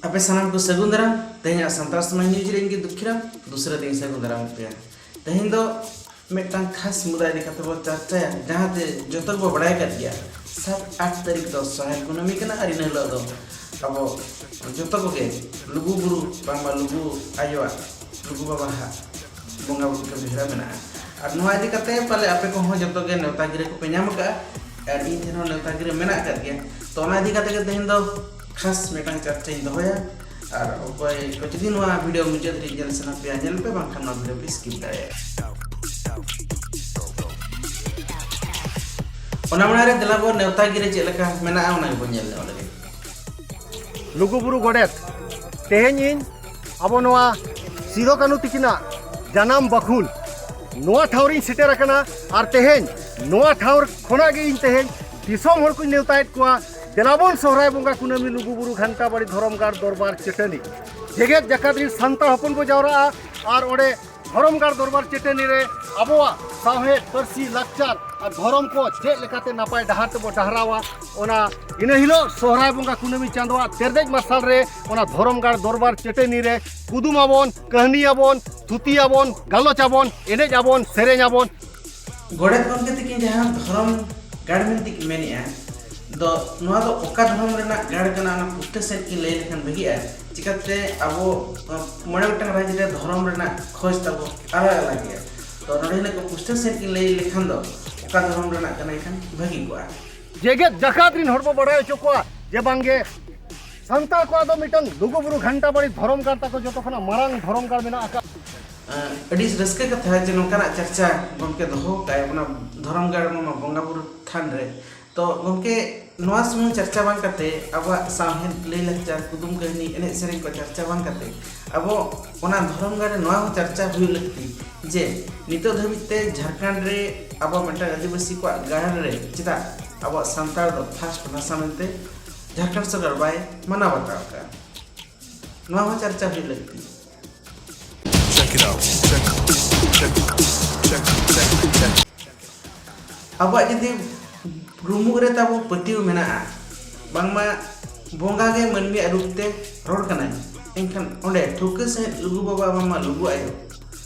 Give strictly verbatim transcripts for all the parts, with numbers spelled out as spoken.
ᱟᱯᱮ ᱥᱟᱱᱟᱢ ᱠᱚ ᱥᱟᱹᱜᱩᱱ ᱫᱟᱨᱟᱢ᱾ ᱛᱮᱦᱮᱧᱟᱜ ᱥᱟᱱᱛᱟᱲ ᱥᱚᱢᱟᱡᱽ ᱱᱤᱭᱩᱡᱽ ᱨᱮ ᱤᱧ ᱜᱮ ᱫᱩᱠᱷᱤᱨᱟᱢ ᱫᱩᱥᱨᱟ ᱛᱮᱧ ᱥᱟᱹᱜᱩᱱ ᱫᱟᱨᱟᱢ ᱯᱮᱭᱟ᱾ ᱛᱮᱦᱮᱧ ᱫᱚ ᱢᱤᱫᱴᱟᱝ ᱠᱷᱟᱥ ᱢᱩᱫᱟ ᱤᱫᱤ ᱠᱟᱛᱮ ᱵᱚ ᱪᱟᱨᱪᱟᱭᱟ, ᱡᱟᱦᱟᱸ ᱛᱮ ᱡᱚᱛᱚ ᱜᱮᱵᱚ ᱵᱟᱲᱟᱭ ᱟᱠᱟᱫ ᱜᱮᱭᱟ, ᱥᱟᱛ ᱟᱴ ᱛᱟᱹᱨᱤᱠᱷ ᱫᱚ ᱥᱚᱦᱨᱟᱭ ᱠᱩᱱᱟᱹᱢᱤ ᱠᱟᱱᱟ ᱟᱨ ᱤᱱᱟᱹ ᱦᱤᱞᱳᱜ ᱫᱚ ᱟᱵᱚ ᱡᱚᱛᱚ ᱠᱚᱜᱮ ᱞᱩᱜᱩ ᱵᱩᱨᱩ, ᱵᱟᱝᱢᱟ ᱞᱩᱜᱩ ᱟᱭᱳᱣᱟᱜ, ᱞᱩᱜᱩ ᱵᱟᱵᱟᱣᱟᱜ ᱵᱚᱸᱜᱟ ᱵᱩᱨᱩ ᱠᱟᱹᱢᱤ ᱦᱚᱨᱟ ᱢᱮᱱᱟᱜᱼᱟ᱾ ᱟᱨ ᱱᱚᱣᱟ ᱤᱫᱤ ᱠᱟᱛᱮ ᱯᱟᱞᱮ ᱟᱯᱮ ᱠᱚᱦᱚᱸ ᱡᱚᱛᱚ ᱜᱮ ᱱᱮᱣᱛᱟ ᱜᱤᱨᱟᱹ ᱠᱚᱯᱮ ᱧᱟᱢ ᱟᱠᱟᱫᱼᱟ, ᱟᱨ ᱤᱧ ᱴᱷᱮᱱ ᱦᱚᱸ ᱱᱮᱣᱛᱟ ᱜᱤᱨᱟᱹ ᱢᱮᱱᱟᱜ ᱟᱠᱟᱫ ᱜᱮᱭᱟ᱾ ᱛᱚ ᱚᱱᱟ ᱤᱫᱤ ᱠᱟᱛᱮ ᱜᱮ ᱛᱮᱦᱮᱧ ᱫᱚ ᱠᱷᱟᱥ ᱢᱤᱫᱴᱟᱝ ᱪᱟᱨᱪᱟᱧ ᱫᱚᱦᱚᱭᱟ᱾ ᱟᱨ ᱚᱠᱚᱭ ᱠᱚ ᱡᱩᱫᱤ ᱱᱚᱣᱟ ᱵᱷᱤᱰᱤᱭᱳ ᱢᱩᱪᱟᱹᱫ ᱫᱷᱟᱹᱨᱤᱡ ᱧᱮᱞ ᱥᱟᱱᱟ ᱯᱮᱭᱟ, ᱧᱮᱞ ᱯᱮ, ᱵᱟᱝᱠᱷᱟᱱ ᱱᱚᱣᱟ ᱵᱷᱤᱰᱤᱭᱳ ᱯᱮ ᱥᱠᱤᱯ ᱫᱟᱲᱮᱭᱟᱜᱼᱟ᱾ ᱚᱱᱟ ᱢᱟᱲᱟᱝ ᱨᱮ ᱫᱮᱞᱟ ᱵᱚᱱ ᱱᱮᱣᱛᱟ ᱜᱤᱨᱟᱹ ᱪᱮᱫ ᱞᱮᱠᱟ ᱢᱮᱱᱟᱜᱼᱟ, ᱚᱱᱟ ᱜᱮᱵᱚᱱ ᱧᱮᱞ ᱧᱚᱜ ᱞᱮᱜᱮ᱾ ᱞᱩᱜᱩᱵᱩᱨᱩ ᱜᱚᱰᱮᱛ, ᱛᱮᱦᱮᱧ ᱤᱧ ᱟᱵᱚ ᱱᱚᱣᱟ ᱥᱤᱫᱚ ᱠᱟᱹᱱᱩ ᱛᱤᱠᱤᱱᱟᱜ ᱡᱟᱱᱟᱢ ᱵᱟᱠᱷᱩᱞ ᱱᱚᱣᱟ ᱴᱷᱟᱶ ᱨᱤᱧ ᱥᱮᱴᱮᱨ ᱟᱠᱟᱱᱟ᱾ ᱟᱨ ᱛᱮᱦᱮᱧ ᱱᱚᱣᱟ ᱴᱷᱟᱶ ᱠᱷᱚᱱᱟᱜ ᱜᱮ ᱤᱧ ᱛᱮᱦᱮᱧ ᱫᱤᱥᱚᱢ ᱦᱚᱲ ᱠᱚᱧ ᱱᱮᱣᱛᱟᱭᱮᱫ ᱠᱚᱣᱟ, ᱫᱮᱞᱟᱵᱚᱱ ᱥᱚᱦᱨᱟᱭ ᱵᱚᱸᱜᱟ ᱠᱩᱱᱟᱹᱢᱤ ᱞᱩᱜᱩᱵᱩᱨᱩ ᱜᱷᱟᱱᱴᱟ ᱵᱟᱲᱤ ᱫᱷᱚᱨᱚᱢ ᱜᱟᱲ ᱫᱚᱨᱵᱟᱨ ᱪᱟᱹᱴᱟᱹᱱᱤ᱾ ᱡᱮᱜᱮᱛ ᱡᱟᱠᱟᱛ ᱨᱤᱱ ᱥᱟᱱᱛᱟᱲ ᱦᱚᱯᱚᱱ ᱠᱚ ᱡᱟᱣᱨᱟᱜᱼᱟ ᱟᱨ ᱚᱸᱰᱮ ᱫᱷᱚᱨᱚᱢ ᱜᱟᱲ ᱫᱚᱨᱵᱟᱨ ᱪᱟᱹᱴᱟᱹᱱᱤ ᱨᱮ ᱟᱵᱚᱣᱟᱜ ᱥᱟᱶᱦᱮᱫ, ᱯᱟᱹᱨᱥᱤ, ᱞᱟᱠᱪᱟᱨ ᱟᱨ ᱫᱷᱚᱨᱚᱢ ᱠᱚ ᱪᱮᱫ ᱞᱮᱠᱟᱛᱮ ᱱᱟᱯᱟᱭ ᱰᱟᱦᱟᱨ ᱛᱮᱵᱚ ᱰᱟᱦᱨᱟᱣᱟ, ᱚᱱᱟ ᱤᱱᱟᱹ ᱦᱤᱞᱳᱜ ᱥᱚᱦᱨᱟᱭ ᱵᱚᱸᱜᱟ ᱠᱩᱱᱟᱹᱢᱤ ᱪᱟᱸᱫᱳᱣᱟᱜ ᱛᱮᱨᱫᱮᱡ ᱢᱟᱨᱥᱟᱞ ᱨᱮ ᱚᱱᱟ ᱫᱷᱚᱨᱚᱢ ᱜᱟᱲ ᱫᱚᱨᱵᱟᱨ ᱪᱟᱹᱴᱟᱹᱱᱤ ᱨᱮ ᱠᱩᱫᱩᱢ ᱟᱵᱚᱱ, ᱠᱟᱹᱦᱱᱤ ᱟᱵᱚᱱ, ᱛᱷᱩᱛᱤ ᱟᱵᱚᱱ, ᱜᱟᱞᱚᱪ ᱟᱵᱚᱱ, ᱮᱱᱮᱡ ᱟᱵᱚᱱ, ᱥᱮᱨᱮᱧ ᱟᱵᱚᱱ᱾ ᱜᱚᱰᱮᱛ ᱜᱚᱢᱠᱮ ᱛᱤᱠᱤᱱ ᱡᱟᱦᱟᱸ ᱫᱷᱚᱨᱚᱢ ᱜᱟᱲ ᱢᱮᱱᱛᱮ ᱠᱤᱱ ᱢᱮᱱᱮᱜᱼᱟ, ᱫᱚ ᱱᱚᱣᱟ ᱫᱚ ᱚᱠᱟ ᱫᱷᱚᱨᱚᱢ ᱨᱮᱱᱟᱜ ᱜᱟᱲ ᱠᱟᱱᱟ, ᱚᱱᱟ ᱯᱩᱥᱴᱟᱹ ᱥᱟᱺᱦᱤᱡ ᱠᱤᱱ ᱞᱟᱹᱭ ᱞᱮᱠᱷᱟᱱ ᱵᱷᱟᱹᱜᱤᱜᱼᱟ᱾ ᱪᱤᱠᱟᱹᱛᱮ ᱟᱵᱚ, ᱟᱸ, ᱢᱚᱬᱮ ᱜᱚᱴᱟᱝ ᱨᱟᱡᱽ ᱨᱮ ᱫᱷᱚᱨᱚᱢ ᱨᱮᱱᱟᱜ ᱠᱷᱚᱡᱽ ᱛᱟᱵᱚ ᱟᱞᱟᱜᱽ ᱟᱞᱟᱜᱽ ᱜᱮᱭᱟ᱾ ᱛᱚ ᱱᱚᱰᱮ ᱦᱤᱱᱟᱹᱜ ᱠᱚ ᱯᱩᱥᱴᱟᱹ ᱥᱟᱺᱦᱤᱡ ᱠᱤᱱ ᱞᱟᱹᱭ ᱞᱮᱠᱷᱟᱱ ᱫᱚ ᱚᱠᱟ ᱫᱷᱚᱨᱚᱢ ᱨᱮᱱᱟᱜ ᱠᱟᱱᱟ ᱮᱱᱠᱷᱟᱱ ᱵᱷᱟᱹᱜᱤ ᱠᱚᱜᱼᱟ᱾ ᱡᱮᱜᱮᱛ ᱡᱟᱠᱟᱛ ᱨᱤᱱ ᱦᱚᱲ ᱵᱚ ᱵᱟᱲᱟᱭ ᱦᱚᱪᱚ ᱠᱚᱣᱟ ᱡᱮ ᱵᱟᱝᱜᱮ ᱥᱟᱱᱛᱟᱲ ᱠᱚᱣᱟᱜ ᱫᱚ ᱢᱤᱫᱴᱟᱝ ᱞᱩᱜᱩᱵᱩᱨᱩ ᱜᱷᱟᱱᱴᱟ ᱵᱟᱲᱤ ᱫᱷᱚᱨᱚᱢ ᱜᱟᱲ ᱛᱟᱠᱚ ᱡᱚᱛᱚ ᱠᱷᱚᱱᱟᱜ ᱢᱟᱨᱟᱝ ᱫᱷᱚᱨᱚᱢ ᱜᱟᱲ ᱢᱮᱱᱟᱜ ᱟᱠᱟᱫ᱾ ᱟᱸ, ᱟᱹᱰᱤ ᱨᱟᱹᱥᱠᱟᱹ ᱠᱟᱛᱷᱟ ᱡᱮ ᱱᱚᱝᱠᱟᱱᱟᱜ ᱪᱟᱨᱪᱟ ᱜᱚᱢᱠᱮ ᱫᱚᱦᱚ ᱠᱟᱜᱼᱟᱭ ᱚᱱᱟ ᱫᱷᱚᱨᱚᱢ ᱜᱟᱲ ᱢᱟᱢᱟ ᱵᱚᱸᱜᱟ ᱵᱩᱨᱩ ᱛᱷᱟᱱ ᱨᱮ᱾ ᱛᱚ ᱜᱚᱢᱠᱮ, ᱱᱚᱣᱟ ᱥᱩᱢᱩᱝ ᱪᱟᱨᱪᱟ ᱵᱟᱝ ᱠᱟᱛᱮ ᱟᱵᱚᱣᱟᱜ ᱥᱟᱶᱦᱮᱫ, ᱞᱟᱹᱭ ᱞᱟᱠᱪᱟᱨ, ᱠᱩᱫᱩᱢ ᱠᱟᱹᱦᱱᱤ, ᱮᱱᱮᱡ ᱥᱮᱨᱮᱧ ᱠᱚ ᱪᱟᱨᱪᱟ ᱵᱟᱝ ᱠᱟᱛᱮ ᱟᱵᱚ ᱚᱱᱟ ᱫᱷᱚᱨᱚᱢ ᱜᱟᱲ ᱨᱮ ᱱᱚᱣᱟ ᱦᱚᱸ ᱪᱟᱨᱪᱟ ᱦᱩᱭᱩᱜ ᱞᱟᱹᱠᱛᱤ ᱡᱮ ᱱᱤᱛᱚᱜ ᱫᱷᱟᱹᱵᱤᱡ ᱛᱮ ᱡᱷᱟᱲᱠᱷᱚᱸᱰ ᱨᱮ ᱟᱵᱚ ᱢᱤᱫᱴᱟᱝ ᱟᱹᱫᱤᱵᱟᱹᱥᱤ ᱠᱚᱣᱟᱜ ᱜᱟᱲ ᱨᱮ ᱪᱮᱫᱟᱜ ᱟᱵᱚᱣᱟᱜ ᱥᱟᱱᱛᱟᱲ ᱫᱚ ᱯᱷᱟᱥᱴ ᱵᱷᱟᱥᱟ ᱢᱮᱱᱛᱮ ᱡᱷᱟᱲᱠᱷᱚᱸᱰ ᱥᱚᱨᱠᱟᱨ ᱵᱟᱭ ᱢᱟᱱᱟᱣ ᱵᱟᱛᱟᱣ ᱠᱟᱜᱼᱟ? ᱱᱚᱣᱟ ᱦᱚᱸ ᱪᱟᱨᱪᱟ ᱦᱩᱭᱩᱜ ᱞᱟᱹᱠᱛᱤ᱾ Check it out. Check, check, check, check, check. ᱟᱵᱚᱣᱟᱜ ᱡᱩᱫᱤ ᱨᱩᱢᱩᱜ ᱨᱮ ᱛᱟᱵᱚ ᱯᱟᱹᱛᱭᱟᱹᱣ ᱢᱮᱱᱟᱜᱼᱟ, ᱵᱟᱝᱢᱟ ᱵᱚᱸᱜᱟ ᱜᱮ ᱢᱟᱹᱱᱢᱤᱭᱟᱜ ᱨᱩᱯ ᱛᱮ ᱨᱚᱲ ᱠᱟᱱᱟᱭ᱾ ᱮᱱᱠᱷᱟᱱ ᱚᱸᱰᱮ ᱴᱷᱟᱹᱣᱠᱟᱹ ᱥᱟᱺᱦᱤᱡ ᱞᱩᱜᱩ ᱵᱟᱵᱟ ᱵᱟᱝᱢᱟ ᱞᱩᱜᱩ ᱟᱭᱳ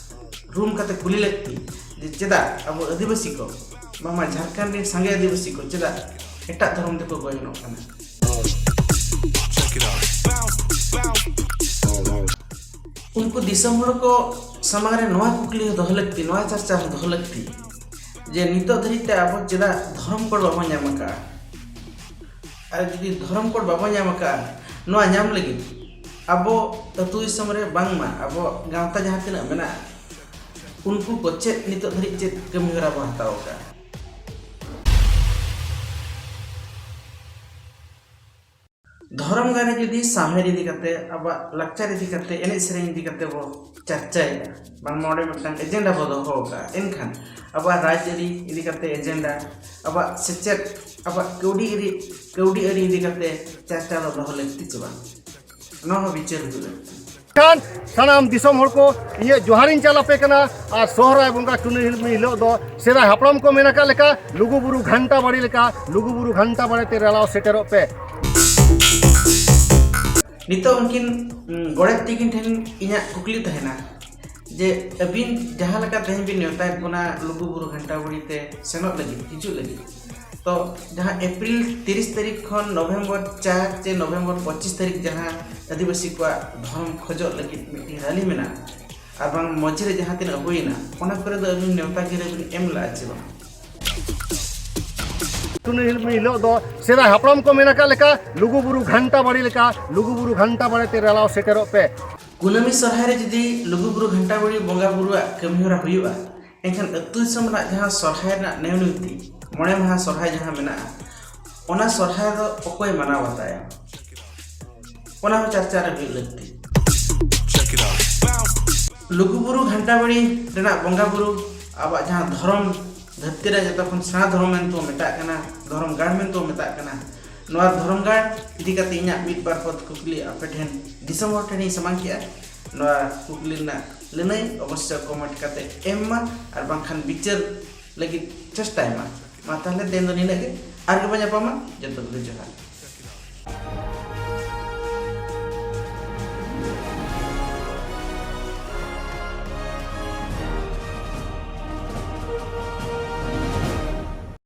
ᱨᱩᱢ ᱠᱟᱛᱮ ᱠᱩᱞᱤ ᱞᱟᱹᱠᱛᱤ, ᱡᱮ ᱪᱮᱫᱟᱜ ᱟᱵᱚ ᱟᱹᱫᱤᱵᱟᱹᱥᱤ ᱠᱚ ᱵᱟᱝᱢᱟ ᱡᱷᱟᱲᱠᱷᱚᱸᱰ ᱨᱮᱱ ᱥᱟᱸᱜᱮ ᱟᱹᱫᱤᱵᱟᱹᱥᱤ ᱠᱚ ᱪᱮᱫᱟᱜ ᱮᱴᱟᱜ ᱫᱷᱚᱨᱚᱢ ᱛᱮᱠᱚ ᱜᱚᱭᱚᱱᱚᱜ ᱠᱟᱱᱟ? ᱩᱱᱠᱩ ᱫᱤᱥᱚᱢ ᱦᱚᱲ ᱠᱚ ᱥᱟᱢᱟᱝ ᱨᱮ ᱱᱚᱣᱟ ᱠᱩᱠᱞᱤ ᱦᱚᱸ ᱫᱚᱦᱚ ᱞᱟᱹᱠᱛᱤ, ᱱᱚᱣᱟ ᱪᱟᱨᱪᱟ ᱦᱚᱸ ᱫᱚᱦᱚ ᱞᱟᱹᱠᱛᱤ, ᱡᱮ ᱱᱤᱛᱚᱜ ᱫᱷᱟᱹᱨᱤᱡ ᱛᱮ ᱟᱵᱚ ᱪᱮᱫᱟᱜ ᱫᱷᱚᱨᱚᱢ ᱠᱳᱰ ᱵᱟᱵᱚᱱ ᱧᱟᱢ ᱟᱠᱟᱫᱼᱟ? ᱟᱨ ᱡᱩᱫᱤ ᱫᱷᱚᱨᱚᱢ ᱠᱳᱰ ᱵᱟᱵᱚᱱ ᱧᱟᱢ ᱟᱠᱟᱫᱼᱟ, ᱱᱚᱣᱟ ᱧᱟᱢ ᱞᱟᱹᱜᱤᱫ ᱟᱵᱚ ᱟᱹᱛᱩ ᱫᱤᱥᱚᱢ ᱨᱮ ᱵᱟᱝᱢᱟ ᱟᱵᱚ ᱜᱟᱶᱛᱟ ᱡᱟᱦᱟᱸ ᱛᱤᱱᱟᱹᱜ ᱢᱮᱱᱟᱜᱼᱟ, ᱩᱱᱠᱩ ᱠᱚ ᱪᱮᱫ ᱱᱤᱛᱚᱜ ᱫᱷᱟᱹᱨᱤᱡ ᱪᱮᱫ ᱠᱟᱹᱢᱤ ᱦᱚᱨᱟ ᱵᱚᱱ ᱦᱟᱛᱟᱣ ᱟᱠᱟᱫᱼᱟ? ᱫᱷᱚᱨᱚᱢ ᱜᱟᱲ ᱨᱮ ᱡᱩᱫᱤ ᱥᱟᱶᱦᱮᱫ ᱤᱫᱤ ᱠᱟᱛᱮ, ᱟᱵᱚᱣᱟᱜ ᱞᱟᱠᱪᱟᱨ ᱤᱫᱤ ᱠᱟᱛᱮ, ᱮᱱᱮᱡ ᱥᱮᱨᱮᱧ ᱤᱫᱤ ᱠᱟᱛᱮ ᱵᱚ ᱪᱟᱨᱪᱟᱭᱮᱫᱼᱟ, ᱵᱟᱝᱢᱟ ᱚᱸᱰᱮ ᱢᱤᱫᱴᱟᱝ ᱮᱡᱮᱱᱰᱟ ᱵᱚ ᱫᱚᱦᱚ ᱟᱠᱟᱫᱼᱟ, ᱮᱱᱠᱷᱟᱱ ᱟᱵᱚᱣᱟᱜ ᱨᱟᱡᱽᱟᱹᱨᱤ ᱤᱫᱤ ᱠᱟᱛᱮ ᱮᱡᱮᱱᱰᱟ, ᱟᱵᱚᱣᱟᱜ ᱥᱮᱪᱮᱫ, ᱟᱵᱚᱣᱟᱜ ᱠᱟᱹᱣᱰᱤ ᱟᱹᱨᱤ, ᱠᱟᱹᱣᱰᱤ ᱟᱹᱨᱤ ᱤᱫᱤ ᱠᱟᱛᱮ ᱪᱟᱨᱪᱟ ᱫᱚ ᱫᱚᱦᱚ ᱞᱟᱹᱠᱛᱤ ᱪᱮ ᱵᱟᱝ, ᱱᱚᱣᱟ ᱦᱚᱸ ᱵᱤᱪᱟᱹᱨ ᱦᱩᱭᱩᱜ ᱞᱟᱹᱠᱛᱤ᱾ ᱠᱷᱟᱱ ᱥᱟᱱᱟᱢ ᱫᱤᱥᱚᱢ ᱦᱚᱲ ᱠᱚ ᱤᱧᱟᱹᱜ ᱡᱚᱦᱟᱨᱤᱧ ᱪᱟᱞ ᱟᱯᱮ ᱠᱟᱱᱟ᱾ ᱟᱨ ᱥᱚᱦᱨᱟᱭ ᱵᱚᱸᱜᱟ ᱠᱩᱱᱟᱹᱢᱤ ᱦᱤᱞᱳᱜ ᱫᱚ ᱥᱮᱫᱟᱭ ᱦᱟᱯᱲᱟᱢ ᱠᱚ ᱢᱮᱱ ᱟᱠᱟᱫ ᱞᱮᱠᱟ, ᱞᱩᱜᱩᱵᱩᱨᱩ ᱜᱷᱟᱱᱴᱟ ᱵᱟᱲᱮ ᱞᱮᱠᱟ ᱞᱩᱜᱩᱵᱩᱨᱩ ᱜᱷᱟᱱᱴᱟ ᱵᱟᱲᱮ ᱛᱮ ᱨᱮᱞᱟᱣ ᱥᱮᱴᱮᱨᱚᱜ ᱯᱮ᱾ ᱱᱤᱛᱚᱜ ᱩᱱᱠᱤᱱ, ᱩᱸ, ᱜᱚᱰᱮᱛ ᱛᱤᱠᱤᱱ ᱴᱷᱮᱱ ᱤᱧᱟᱹᱜ ᱠᱩᱠᱞᱤ ᱛᱟᱦᱮᱱᱟ ᱡᱮ ᱟᱹᱵᱤᱱ ᱡᱟᱦᱟᱸ ᱞᱮᱠᱟ ᱛᱮᱦᱮᱧ ᱵᱤᱱ ᱱᱮᱣᱛᱟᱭᱮᱫ ᱵᱚᱱᱟ ᱞᱩᱜᱩᱵᱩᱨᱩ ᱜᱷᱟᱱᱴᱟ ᱵᱟᱲᱮ ᱛᱮ ᱥᱮᱱᱚᱜ ᱞᱟᱹᱜᱤᱫ, ᱦᱤᱡᱩᱜ ᱞᱟᱹᱜᱤᱫ, ᱛᱚ ᱡᱟᱦᱟᱸ ᱮᱯᱨᱤᱞ ᱛᱤᱨᱤᱥ ᱛᱟᱹᱨᱤᱠᱷ ᱠᱷᱚᱱ ᱱᱚᱵᱷᱮᱢᱵᱚᱨ ᱪᱟᱨ ᱪᱮ ᱱᱚᱵᱷᱮᱢᱵᱚᱨ ᱯᱚᱸᱪᱤᱥ ᱛᱟᱹᱨᱤᱠᱷ ᱡᱟᱦᱟᱸ ᱟᱹᱫᱤᱵᱟᱹᱥᱤ ᱠᱚᱣᱟᱜ ᱫᱷᱚᱨᱚᱢ ᱠᱷᱚᱡᱚᱜ ᱞᱟᱹᱜᱤᱫ ᱢᱤᱫᱴᱤᱡ ᱨᱟᱞᱤ ᱢᱮᱱᱟᱜᱼᱟ, ᱟᱨ ᱵᱟᱝ ᱢᱚᱡᱽ ᱨᱮ ᱡᱟᱦᱟᱸ ᱛᱤᱱᱟᱹᱜ ᱦᱩᱭᱮᱱᱟ, ᱚᱱᱟ ᱠᱚᱨᱮ ᱫᱚ ᱟᱹᱵᱤᱱ ᱱᱮᱣᱛᱟ ᱜᱤᱨᱟᱹ ᱵᱤᱱ ᱮᱢ ᱞᱟᱜᱼᱟ ᱪᱮ ᱵᱟᱝ? ᱠᱩᱱᱟᱹᱢᱤ ᱦᱤᱞᱳᱜ ᱫᱚ ᱥᱮᱫᱟᱭ ᱦᱟᱯᱲᱟᱢ ᱠᱚ ᱢᱮᱱ ᱟᱠᱟᱫ ᱞᱮᱠᱟ, ᱞᱩᱜᱩᱵᱩᱨᱩ ᱜᱷᱟᱱᱴᱟ ᱵᱟᱲᱮ ᱞᱮᱠᱟ ᱞᱩᱜᱩᱵᱩᱨᱩ ᱜᱷᱟᱱᱴᱟ ᱵᱟᱲᱮ ᱛᱮ ᱨᱮᱞᱟᱣ ᱥᱮᱴᱮᱨᱚᱜ ᱯᱮ᱾ ᱠᱩᱱᱟᱹᱢᱤ ᱥᱚᱨᱦᱟᱭ ᱨᱮ ᱡᱩᱫᱤ ᱞᱩᱜᱩᱵᱩᱨᱩ ᱜᱷᱟᱱᱴᱟ ᱵᱟᱲᱮ ᱵᱚᱸᱜᱟ ᱵᱩᱨᱩᱣᱟᱜ ᱠᱟᱹᱢᱤ ᱦᱚᱨᱟ ᱦᱩᱭᱩᱜᱼᱟ, ᱮᱱᱠᱷᱟᱱ ᱟᱹᱛᱩ ᱫᱤᱥᱚᱢ ᱨᱮᱱᱟᱜ ᱡᱟᱦᱟᱸ ᱥᱚᱨᱦᱟᱭ ᱨᱮᱱᱟᱜ ᱱᱮᱭᱟᱢ ᱱᱤᱛᱤ, ᱢᱚᱬᱮ ᱢᱟᱦᱟ ᱥᱚᱨᱦᱟᱭ ᱡᱟᱦᱟᱸ ᱢᱮᱱᱟᱜᱼᱟ, ᱚᱱᱟ ᱥᱚᱨᱦᱟᱭ ᱫᱚ ᱚᱠᱚᱭ ᱢᱟᱱᱟᱣ ᱵᱟᱛᱟᱭᱟ? ᱚᱱᱟ ᱦᱚᱸ ᱪᱟᱨᱪᱟ ᱨᱮ ᱦᱩᱭᱩᱜ ᱞᱟᱹᱠᱛᱤ᱾ ᱞᱩᱜᱩᱵᱩᱨᱩ ᱜᱷᱟᱱᱴᱟ ᱵᱟᱲᱮ ᱨᱮᱱᱟᱜ ᱵᱚᱸᱜᱟ ᱵᱩᱨᱩ ᱟᱵᱚᱣᱟᱜ ᱡᱟᱦᱟᱸ ᱫᱷᱚᱨᱚᱢ, ᱫᱷᱟᱹᱨᱛᱤ ᱨᱮ ᱡᱚᱛᱚ ᱠᱷᱚᱱ ᱥᱮᱬᱟ ᱫᱷᱚᱨᱚᱢ ᱢᱮᱱᱛᱮ ᱵᱚᱱ ᱢᱮᱛᱟᱜ ᱠᱟᱱᱟ, ᱫᱷᱚᱨᱚᱢ ᱜᱟᱲ ᱢᱮᱱᱛᱮ ᱵᱚᱱ ᱢᱮᱛᱟᱜ ᱠᱟᱱᱟ᱾ ᱱᱚᱣᱟ ᱫᱷᱚᱨᱚᱢ ᱜᱟᱲ ᱤᱫᱤ ᱠᱟᱛᱮ ᱤᱧᱟᱹᱜ ᱢᱤᱫ ᱵᱟᱨ ᱯᱚᱫ ᱠᱩᱠᱞᱤ ᱟᱯᱮ ᱴᱷᱮᱱ, ᱫᱤᱥᱚᱢ ᱦᱚᱲ ᱴᱷᱮᱱᱤᱧ ᱥᱟᱢᱟᱝ ᱠᱮᱜᱼᱟ᱾ ᱱᱚᱣᱟ ᱠᱩᱠᱞᱤ ᱨᱮᱱᱟᱜ ᱞᱟᱹᱱᱟᱹᱭ ᱚᱵᱚᱥᱥᱚ ᱠᱚᱢᱮᱱᱴ ᱠᱟᱛᱮ ᱮᱢ ᱢᱟ, ᱟᱨ ᱵᱟᱝᱠᱷᱟᱱ ᱵᱤᱪᱟᱹᱨ ᱞᱟᱹᱜᱤᱫ ᱪᱮᱥᱴᱟᱭ ᱢᱟ᱾ ᱢᱟ ᱛᱟᱦᱞᱮ ᱛᱮᱦᱮᱧ ᱫᱚ ᱱᱤᱱᱟᱹᱜ ᱜᱮ, ᱟᱨ ᱜᱮᱵᱚᱱ ᱧᱟᱯᱟᱢᱟ᱾ ᱡᱚᱛᱚ ᱠᱚᱜᱮ ᱡᱚᱦᱟᱨ᱾